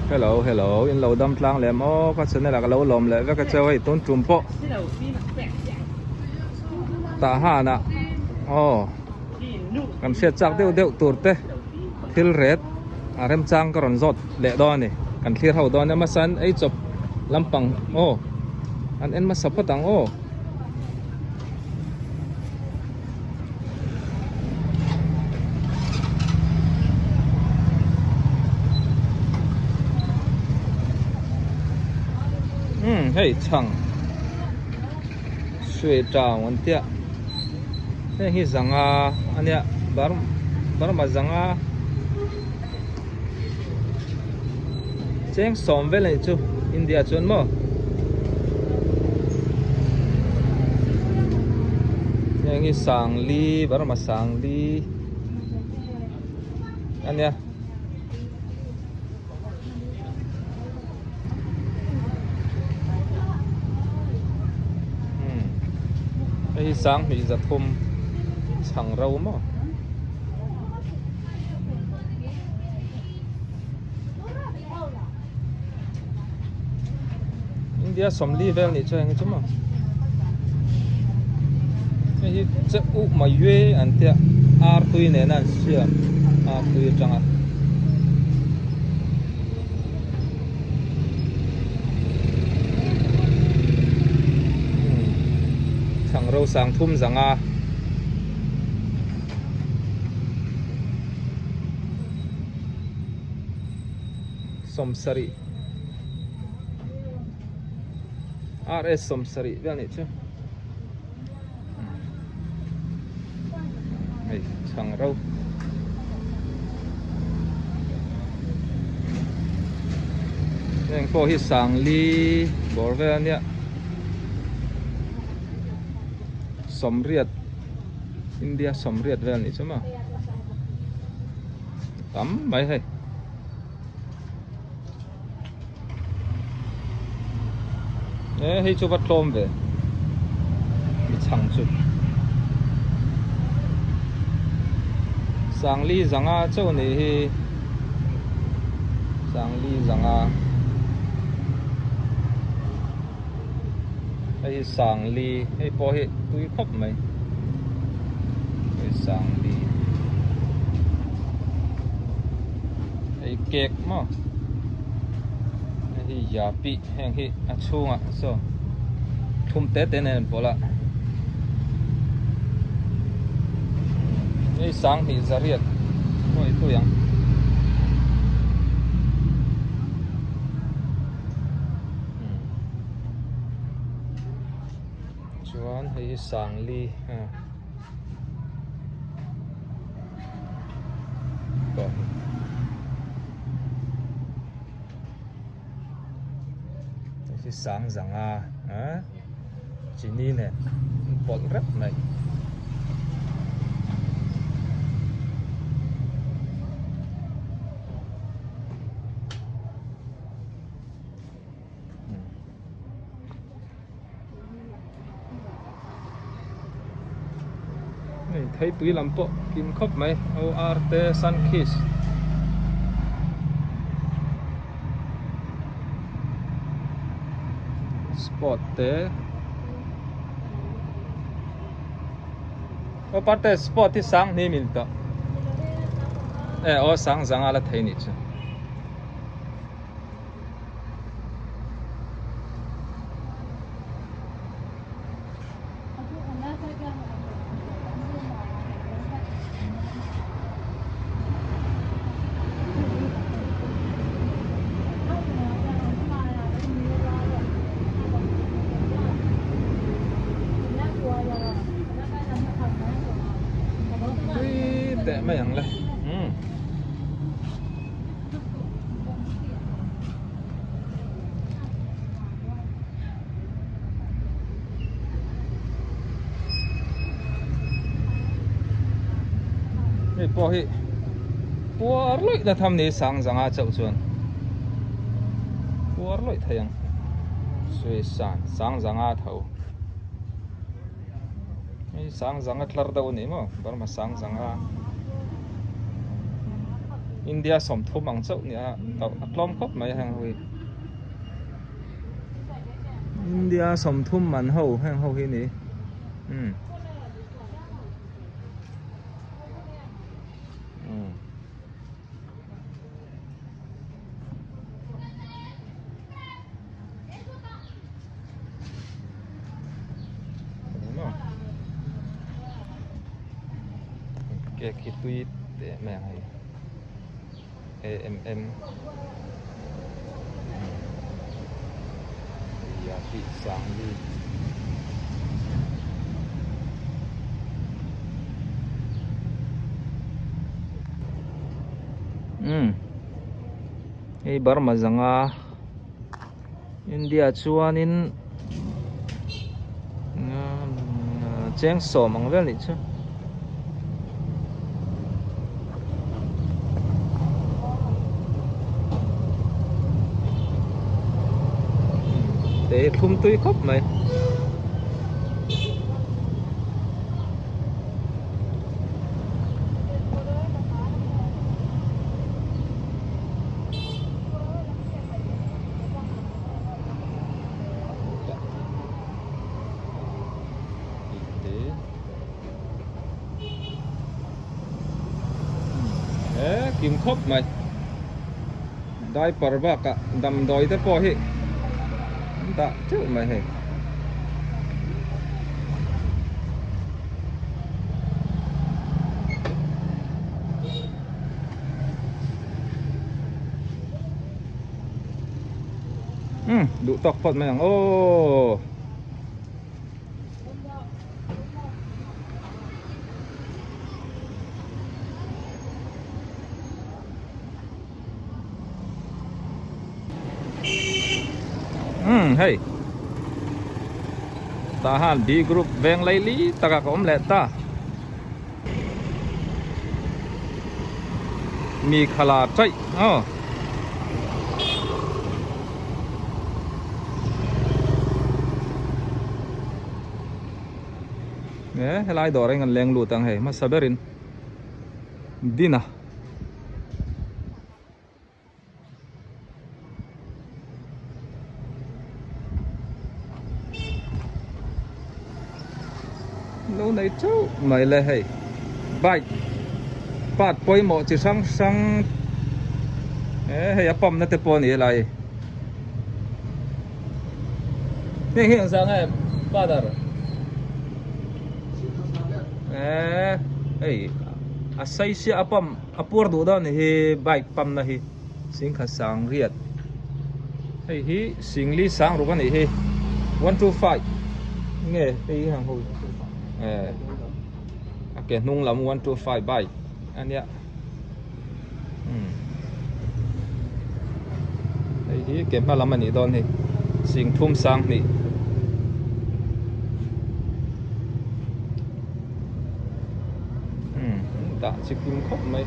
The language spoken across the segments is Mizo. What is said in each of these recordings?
Hello hello in lo dam tlang leh maw ka channel ah ka lo lawm leh vek a cheu hei tun tum pawh tah han ah aw kan hriat chak deuh deuh tur te thil ret a remchang ka rawn zawt leh dawn a ni kan thlir ho dawn nia hmasa an ei chawp lampang aw an en hmasa phawt ang aw. Umm hei chhang suih tang an tia heng hi zanga a nia Burma zanga cheng sawm vel a nih chu India chuan maw heng hi sangli Burma sangli a nia. Hei hi sanghnih zathum chhang ro maw. India sawmli vel nih chuan eng chu maw hei hi che uh mai yue an tia ar tui nena an siam ar tui atanga chhang ro sang thum zanga. Sawmsarih RS sawmsarih vel nih chu hei chhang ro heng pawh hi sangli bawr vel ania sawmriat India sawmriat vel nih chu maw tam mai hei. E hei chu va tlawm ve mi chhang chu sangli zanga chauh a nih hi sangli zanga hei hi sangli hei pawh hi tui khawp mai hei sangli hei cake maw hei hi yapi heng hi a chhungah saw thlum te te nen an pawlh a hei sanghnih zariat pawh hi tui ang. Chuan hei hi sangli a tawh hi hei hi sang zanga a chini nen an pawlh rep mai. Hei theipui lam pawh kim khawp mai OR te Sunkist Sport te aw parte sport hi sang hnim in tawh e aw sang zanga la thei nih chu. Tui teh mai ang le. Hei pawh hi puar lawih na tham ni sang zanga chauh chuan puar lawih thei ang sui san sang zanga tho hei sang zanga tlar deuh a ni maw Burma sang zanga. India 30 ang chauh nia a tlawm khawp mai heng ho hi. India 30 man ho heng ho hi ni. Um. Um. Cake hi tui teh mai ang hei AMM Ia tih sang li umm hei Burma zanga. India chuanin cheng sawm ang vel nih chu. Te thlum tui khawp mai. Kim khawp mai diaper bakah damdawi te pawh hi an dah teuh mai hei. Umm duh tawk phawt mai ang aw. Umm hei tah han B group veng laili takah ka awm leh ta. Mi khala chaih aw. E helai dawr ah hian kan leng lut ang hei hmasa berin dina. Lo nei teuh mai le hei bike part pawimawh chi hrang hrang e hei a pump na te pawh a ni helai hei hi engzah nge father e hei a sei sia a pump a puar duh dawn a ni hi bike pump na hi. Singkhat sang riat hei hi singli sang ruk a nih hi 125 nge hei hi hang ho eh a ke hnung lam 125 bike a nia um hei hi ke hma lam a nih dawn hi sing thum sang hnih umm dah chi kim khawp mai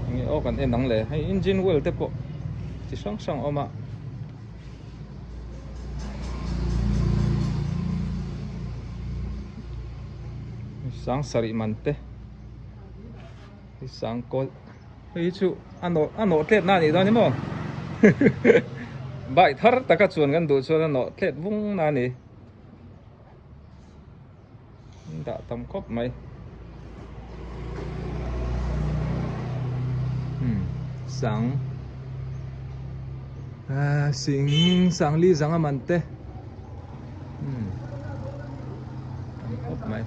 enge aw kan en ang le hei engine oil te pawh chi hrang hrang a awm a sang sarih man te sang kawl hei hi chu a nawh a nawh tlet na a nih dawn ni maw bike thar taka chuan kan duh chuan a nawh tlet vung na a ni. An dah tam khawp mai. Hmm, sang. Ah, sing sang li zanga man te. Hmm. Tam khawp mai.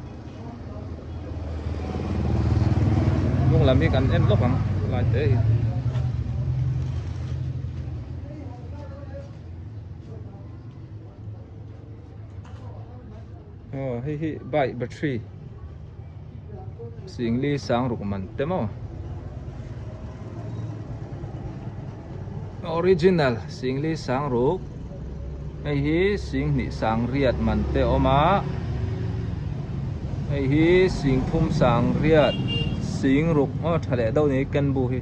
Hnung lam hi kan en lawk ang lai te hi. Aw hei hi bike battery singli sang ruk man te maw original singli sang ruk hei hi singhnih sang riat man te a awm a hei hi singthum sang riat sing ruk aw tha leh deuh a ni kenbu hi.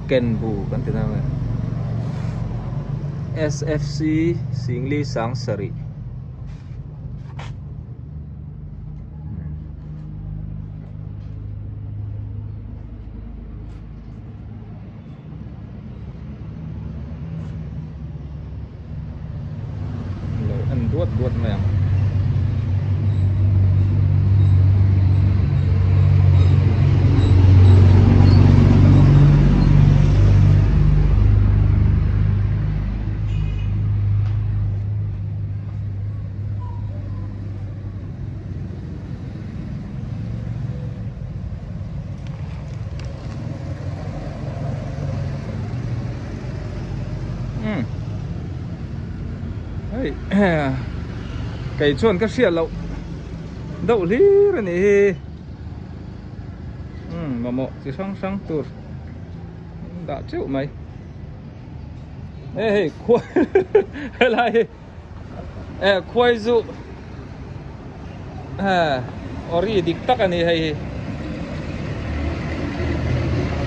Kenbu kan ti na nge SFC Singli sang sarih duat duat mai ang. Umm hei kei chuan ka hriat loh deuh hlir a nih hi umm mamawh chi hrang hrang tur an dah teuh mai hei hei khuai helai hi e khuai zu ori dik tak a ni hei hi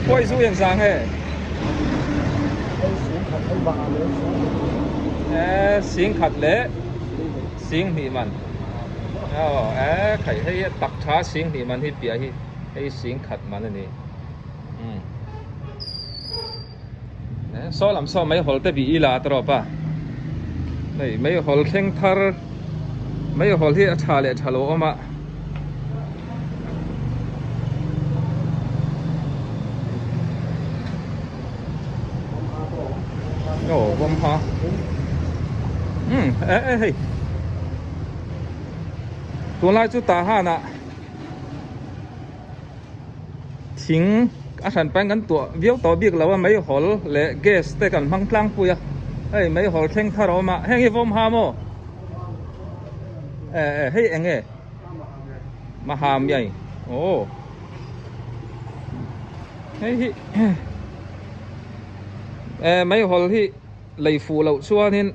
khuai zu eng zang he e sing khat leh sing hnih man aw e khai hei a tak tha sing hnih man hi piah hi hei sing khat man a ni um Saw lam saw mei hawl te bih ila ta rawp a, hei mei hawl thleng thar mei hawl hi a tha leh tha lo awm a. Aw vawm ha umm eh eh hei tunlai chu tah hanah. Thing a hran pahin kan tuah viau tawh bik lo a, meihawl leh gas te kan hmang tlangpui a, hei meihawl thleng thar a awm a, heng hi vawm ha maw? Eh eh hei eng nge? Maham iai aw hei hi eh meihawl hi lei fuh loh chuanin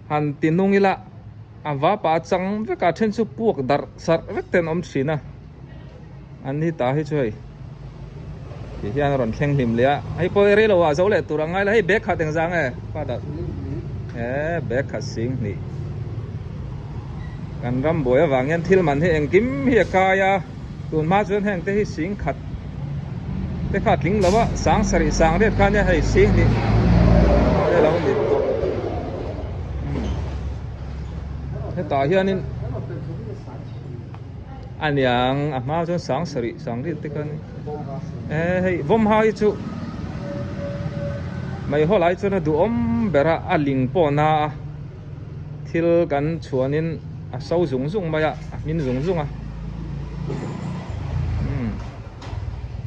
han ti nung ila a vapa a chang vek a, a then chu puak darh sarh vek te an awm thin a. An ni ta hi chu hei ti hian a rawn thleng hlim leh a hei pawh rei lo ah zo leh tur ang ngai la hei bag khat eng zang e father e bag khat sing hnih kan ram buai avang hian thil man hi engkim hi a kai a tun hma chuan heng te hi sing khat te kha a tling lo a sang sarih sang riat kha nia hei sing hnih te lo ni tawh hetah hianin. A niang a hma chuan sang sarih sang riat te kha a ni e hei vawm ha hi chu mai haw lai chuan a duhawm ber a a ling pawh na a thil kan chhuanin a so zung zung mai a a hmin zung zung a umm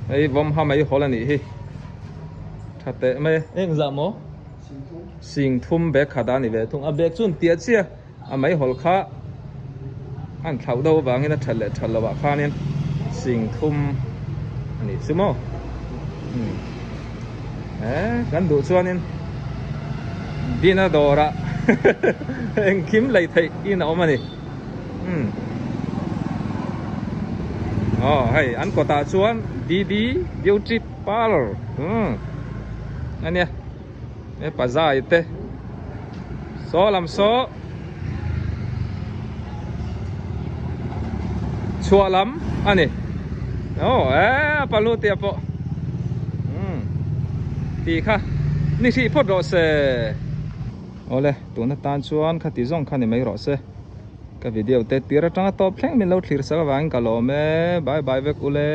hei vawm ha mai hawl a nih hi tha teh mai e eng zah maw sing thum bag khat a ni ve thung a bag chu an tiah chiah. A meihawl kha an thlauh deuh avangin a that leh that loh ah khanin sing thum a nih chu maw umm he kan duh chuanin dina dawrah engkim lei theih in a awm a ni umm aw hei an kawtah chuan DD beauty parlour umm ania. He pazai te saw lam saw chhuah lam a ni aw e a palu tia pawh umm tih kha ni hrih phawt rawh se awle tuna tan chuan khati zawng kha ni mai rawh se ka video te tir atanga tawp thleng min lo thlir sak avangin ka lawm e bye bye vek ule.